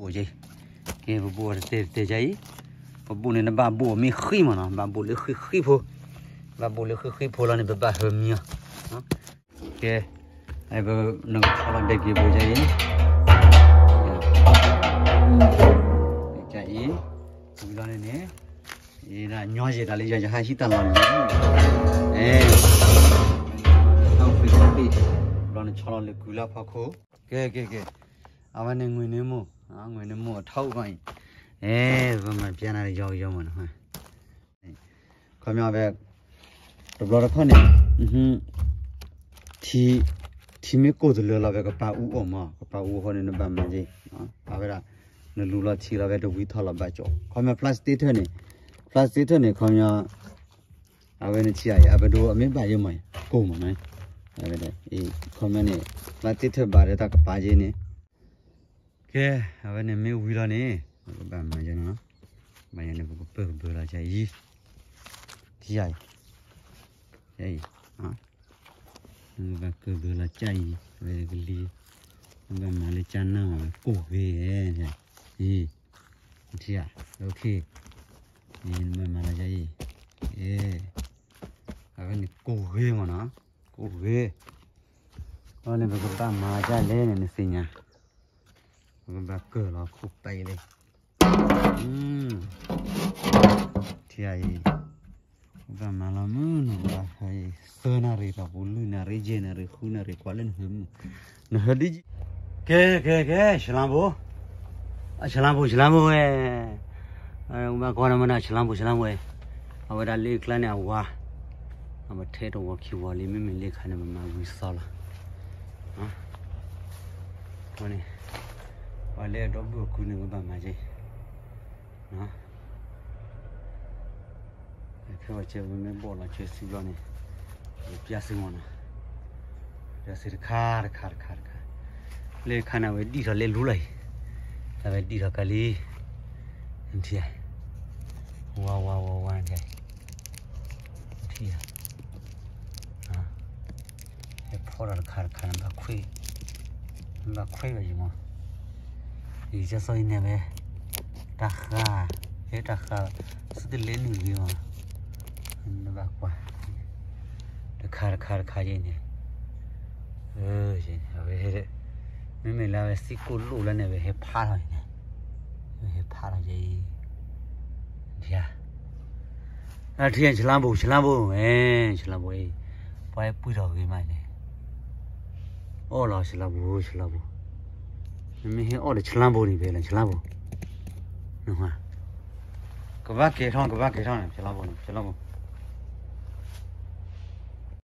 ဘိၣ်က့, ကဲ ပဘိၣ်အီၤတတဲတတဲကအံၤ, ပဘိၣ်န့ၣ် နဘၣ်ဘိၣ်အီၤမ့ၢ်ဃံမးနီၤ, ဘၣ်ဘိၣ်လၢဃံဃံဖိ, ဘၣ်ဘိၣ်လၢဃံဃံဖိလီၤန့ၣ် ပဘၣ်ဟၢမံအီၤ, ကဲ, နကဆီလီၤဒဲးက့ၤဘိၣ်ကအံၤ, ကအံၤ, ဝံၤလီၤန့ၣ်န့ၣ်, ညီယဲၢ်တၢ်လၢယၤယဟးဟံးတၢ်လီၢ်န့ၣ်, အဲ, ဘျီနဆီလီၤလၢကုၢ်လၢဖီခိၣ်, ကဲ ကဲ ကဲ, အဝဲန့ၣ်ငွေန့ၣ်မိၢ်, ငွေန့ၣ်မိၢ်အထီအုၣ်ဂီၢ်အံၤ, အဲ, ပမၤပျဲနၤတယီကယီမးနီၤ, ခီပညီဝဲ, တဘျီတခီၣ်န့ၣ်, ထံမ့ၢ်ကိၢ်တလၢလီၤဝဲကပာ်အူအီၣ်မး, ကပာ်အူအဃိန့ၣ် နဘၣ်မၤက့ၤ, အဝဲဒၣ်, နလူၤလီၤထံလီၤဝဲတဝံၤထီၣ်လီၤဘၣ်ကၠီ, ခီပညီ plastic ထၢၣ်န့ၣ်, plastic ထၢၣ်န့ၣ် ခီပညီ အဝဲန့ၣ်ထံဧါအံၤ အပဒိအမ့ၢ်ဘၣ်ယဲမး, ကိၢ်မးနီၤ, ခီပညီန့ၣ်, plastic ထၢၣ်ဘၣ်ဒီးတၢ်ကပာ်က့ၤန့ၣ်, ကဲ, အဝဲန့ၣ်မ့ၢ်ဝံၤလီၤန့ၣ်, ပကဘၣ်မၤယဲနီၤ, မၤယဲန့ၣ် ပကပၢၢ်ကဘၢလီၤကၢ်အံၤ, ထံဧါအံၤ, အံၤ, ပကဘၣ်ကၢၢ်ဘၢလီၤကၢ်အံၤ, ဝဲကလံၤ, ပကဘၣ်မၤလၢကၢ်နၢ်မး ကိၢ်ဂ့ၤ, အံၤ, ထံဧါ, နဘၣ်မၤလီၤကၢ်အံၤ, အဝဲန့ၣ်ကိၢ်ဂ့ၤမးနီၤ, ကိၢ်ဂ့ၤ, အဝဲန့ၣ် ပကဘၣ်မၤကၢ်လဲၣ်န့ၣ် နသ့ၣ်ညါ, ပကဘၣ်ကၢၢ်လီၤခိၣ်ပဲလဲၣ်, ထံဧါအံၤ, ပကဘၣ်မၤလီၤမုၢ်နီၤ, သၢနၣ်ရံၣ်ဒီးပူၤ လွံၢ်နၣ်ရံၣ်ယဲၢ်နၣ်ရံၣ်ဃုနၣ်ရံၣ် ကွၢ်လၢနဟၢမုၢ်, နဟၢဒ်, ကဲ ကဲ ကဲ ဆလါဘိ, ဆလါဘိ ဆလါဘိဝဲ, ဘၣ်ကွၢ်နမနၤ ဆလါဘိ ဆလါဘိဝဲ, အဝဲဒၣ်လၢကျါန့ၣ်အဝါ, အဝဲထဲတဝီခံဝီလံ မ့မ့ၢ်လၢခါန့ၣ် ပမၤဝံၤသီလီၤ, န့ၣ်, ပှၤလၢအဒီပုၢ်အကုၢ်န့ၣ် ပဘၣ်မၤက့ၤ ခဲဝဲကဲဝဲမ့ၢ်ဘီၣ်လီၤကဲစုဘျီန့ၣ်, ပျၢ်စုမနီၤ, ပျၢ်စုတခါတခါတခါတခါ, လၢခါန့ၣ် အဝဲဒံၣ်ထီၣ်လဲၤလူလီၤအံၤ, အဝဲဒံၣ်ထီၣ်ကလံ, ထံဧါ, ဝါဝါဝါဝါ ထံဧါ, ဟဲဖီၣ်ဒီးတခါတခါန့ၣ် ဘၣ်ခွဲ, ဘၣ်ခွဲဘၣ်ယံၤမး, ယကစီၣ်အံၤန့ၣ်ဝဲ, တၢ်ဃါ, ဟဲတၢ်ဃါ, စုတလဲနုာ်ဂ့ၤမး, နဘၣ်ကွၢ်, တခါတခါတခါယဲန့ၣ်, အဝဲ, မ့မ့ၢ်လၢအဝဲသံကိၢ်လိၣ်လၢန့ၣ် ဝဲဟဲဖးထီၣ်န့ၣ်, ဝဲဟဲဖးထီၣ်ယဲအံၤ, ထံဧါ, ဆလါဘိ ဆလါဘိ, ဆလါဘိအံၤ, ပှၤဟဲပှံၢ်ထီၣ်ဂ့ၤမးန့ၣ်, အီၣ်လီၤဆလါဘိ ဆလါဘိ, မ့ၢ်ဟဲအီၣ်ဒီးဆလါဘိန့ၣ် ဖဲလဲၣ်ဆလါဘိ, ကဘၣ်ကဲထီၣ် ကဘၣ်ကဲထီၣ်န့ၣ် ဆလါဘိန့ၣ် ဆလါဘိ